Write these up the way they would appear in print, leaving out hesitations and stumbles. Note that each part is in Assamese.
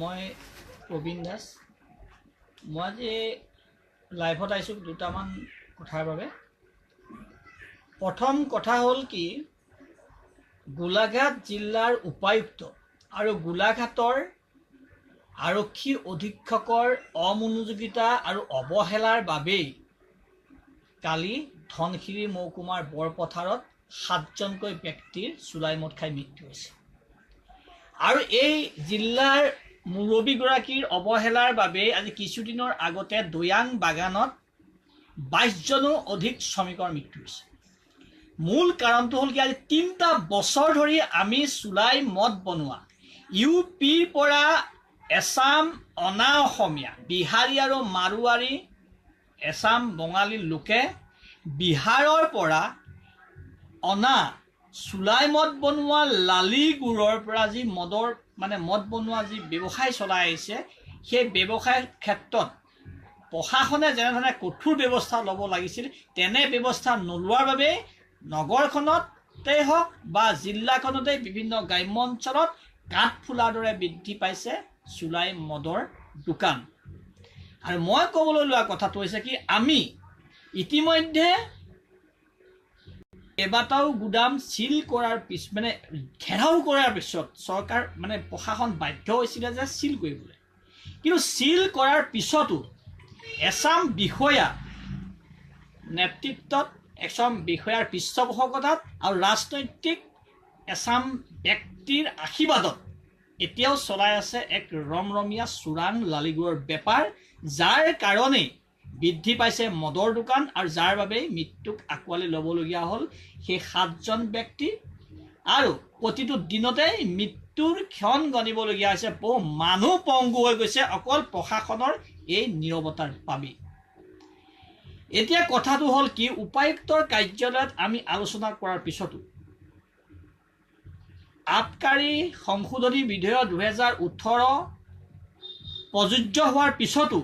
মই প্ৰবীণ দাস। মই আজি লাইভত আহিছোঁ দুটামান কথাৰ বাবে। প্ৰথম কথা হ'ল কি, গোলাঘাট জিলাৰ উপায়ুক্ত আৰু গোলাঘাটৰ আৰক্ষী অধীক্ষকৰ অমনোযোগিতা আৰু অৱহেলাৰ বাবেই কালি ধনশিৰি মহকুমাৰ বৰপথাৰত 7জনকৈ ব্যক্তিৰ চুলাই মদ খাই মৃত্যু হৈছে। আৰু এই জিলাৰ মুৰব্বীগৰাকীৰ অৱহেলাৰ বাবেই আজি কিছুদিনৰ আগতে দৈয়াং বাগানত 22জনো অধিক শ্ৰমিকৰ মৃত্যু হৈছে। মূল কাৰণটো হ'ল কি, আজি 3টা বছৰ ধৰি আমি চুলাই মদ বনোৱা ইউ পিৰ পৰা এছাম অনা অসমীয়া বিহাৰী আৰু মাৰোৱাৰী এছাম বঙালী লোকে বিহাৰৰ পৰা অনা চুলাই মদ বনোৱা লালি গুড়ৰ পৰা যি মদৰ মানে মদ বনোৱা যি ব্যৱসায় চলাই আহিছে, সেই ব্যৱসায়ৰ ক্ষেত্ৰত প্ৰশাসনে যেনেধৰণে কঠোৰ ব্যৱস্থা ল'ব লাগিছিল তেনে ব্যৱস্থা নোলোৱাৰ বাবে নগৰখনতেই হওক বা জিলাখনতেই বিভিন্ন গ্ৰাম্য অঞ্চলত কাঠফুলাৰ দৰে বৃদ্ধি পাইছে চুলাই মদৰ দোকান। আৰু মই ক'বলৈ লোৱা কথাটো হৈছে কি, আমি ইতিমধ্যে কেইবাটাও গুদাম চিল কৰাৰ পিছ মানে ঘেৰাও কৰাৰ পিছত চৰকাৰ মানে প্ৰশাসন বাধ্য হৈছিলে যে চিল কৰিবলৈ। কিন্তু চিল কৰাৰ পিছতো এচাম বিষয়া নেতৃত্বত, এচাম বিষয়াৰ পৃষ্ঠপোষকতাত আৰু ৰাজনৈতিক এচাম ব্যক্তিৰ আশীৰ্বাদত এতিয়াও চলাই আছে এক ৰমৰমীয়া চোৰাং লালিগুৰৰ বেপাৰ, যাৰ কাৰণেই বৃদ্ধি পাইছে মদৰ দোকান আৰু যাৰ বাবেই মৃত্যুক আঁকোৱালি ল'বলগীয়া হ'ল সেই 7জন ব্যক্তি। আৰু প্ৰতিটো দিনতেই মৃত্যুৰ ক্ষণ গণিবলগীয়া হৈছে, বহু মানুহ পংগু হৈ গৈছে অকল প্ৰশাসনৰ এই নীৰৱতাৰ বাবেই। এতিয়া কথাটো হ'ল কি, উপায়ুক্তৰ কাৰ্যালয়ত আমি আলোচনা কৰাৰ পিছতো আবকাৰী সংশোধনী বিধেয়ক 2018 প্ৰযোজ্য হোৱাৰ পিছতো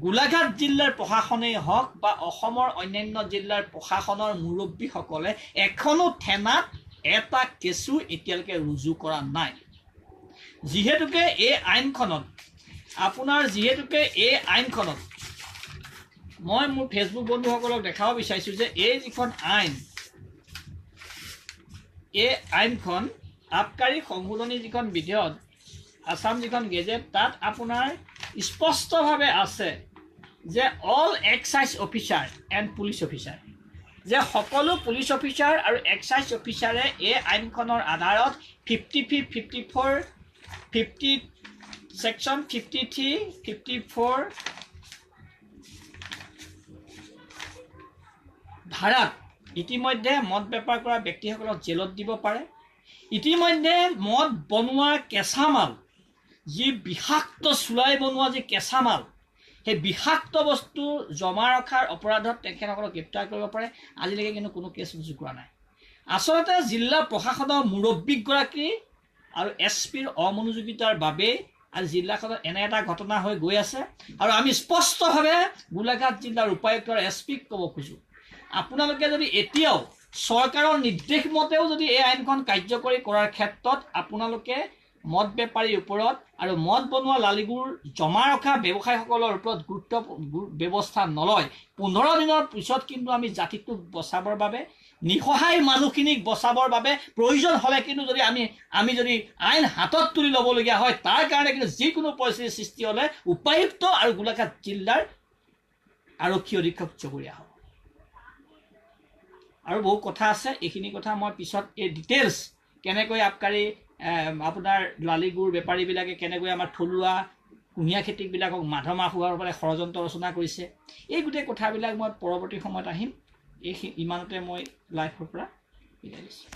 গোলাঘাট জিলাৰ প্ৰশাসনেই হওক বা অসমৰ অন্যান্য জিলাৰ প্ৰশাসনৰ মুৰব্বীসকলে এখনো থানাত এটা কেছো এতিয়ালৈকে ৰুজু কৰা নাই। যিহেতুকে এই আইনখনত আপোনাৰ যিহেতুকে এই আইনখনত মই মোৰ ফেচবুক বন্ধুসকলক দেখাব বিচাৰিছোঁ যে এই যিখন আইন, এই আইনখন আবকাৰী সংশোধনী যিখন বিধেয়ক আছাম যিখন গেজেট, তাত আপোনাৰ স্পষ্টভাৱে আছে যে all excise officer and police officer, যে সকলো পুলিচ অফিচাৰ আৰু এক্সাইজ অফিচাৰে এই আইনখনৰ আধাৰত 55, 54, 50 ছেকশ্যন 53, 54 ধাৰাত ইতিমধ্যে মদ বেপাৰ কৰা ব্যক্তিসকলক জেলত দিব পাৰে। ইতিমধ্যে মদ বনোৱা কেঁচামাল, যি বিষাক্ত চুলাই বনোৱা যি কেঁচামাল, সেই বিষাক্ত বস্তু জমা ৰখাৰ অপৰাধত তেখেতসকলক গ্ৰেপ্তাৰ কৰিব পাৰে। আজিলৈকে কিন্তু কোনো কেছ ৰুজু কৰা নাই। আচলতে জিলা প্ৰশাসনৰ মুৰব্বীগৰাকী আৰু এছ পিৰ অমনোযোগিতাৰ বাবেই আজি জিলাখনত এনে এটা ঘটনা হৈ গৈ আছে। আৰু আমি স্পষ্টভাৱে গোলাঘাট জিলাৰ উপায়ুক্ত আৰু এছ পিক ক'ব খোজোঁ, আপোনালোকে যদি এতিয়াও চৰকাৰৰ নিৰ্দেশ মতেও যদি এই আইনখন কাৰ্যকৰী কৰাৰ ক্ষেত্ৰত আপোনালোকে মদ বেপাৰীৰ ওপৰত আৰু মদ বনোৱা লালিগুৰ জমা ৰখা ব্যৱসায়ীসকলৰ ওপৰত গুৰুত্ব ব্যৱস্থা নলয়, 15 দিনৰ পিছত কিন্তু আমি জাতিটোক বচাবৰ বাবে, নিসহায় মানুহখিনিক বচাবৰ বাবে প্ৰয়োজন হ'লে কিন্তু যদি আমি যদি আইন হাতত তুলি ল'বলগীয়া হয়, তাৰ কাৰণে কিন্তু যিকোনো পৰিস্থিতিৰ সৃষ্টি হ'লে উপায়ুক্ত আৰু গোলাঘাট জিলাৰ আৰক্ষী অধীক্ষক জগৰীয়া হ'ব। আৰু বহু কথা আছে, এইখিনি কথা মই পিছত এই ডিটেইলছ কেনেকৈ আবকাৰী আপোনাৰ লালিগুৰ বেপাৰীবিলাকে কেনেকৈ আমাৰ থলুৱা কুঁহিয়া খেতিবিলাকক মাধমাহ হোৱাৰ বাবে ষড়যন্ত্ৰ ৰচনা কৰিছে, এই গোটেই কথাবিলাক মই পৰৱৰ্তী সময়ত আহিম। এই ইমানতে মই লাইফৰ পৰা বিদায় দিছোঁ।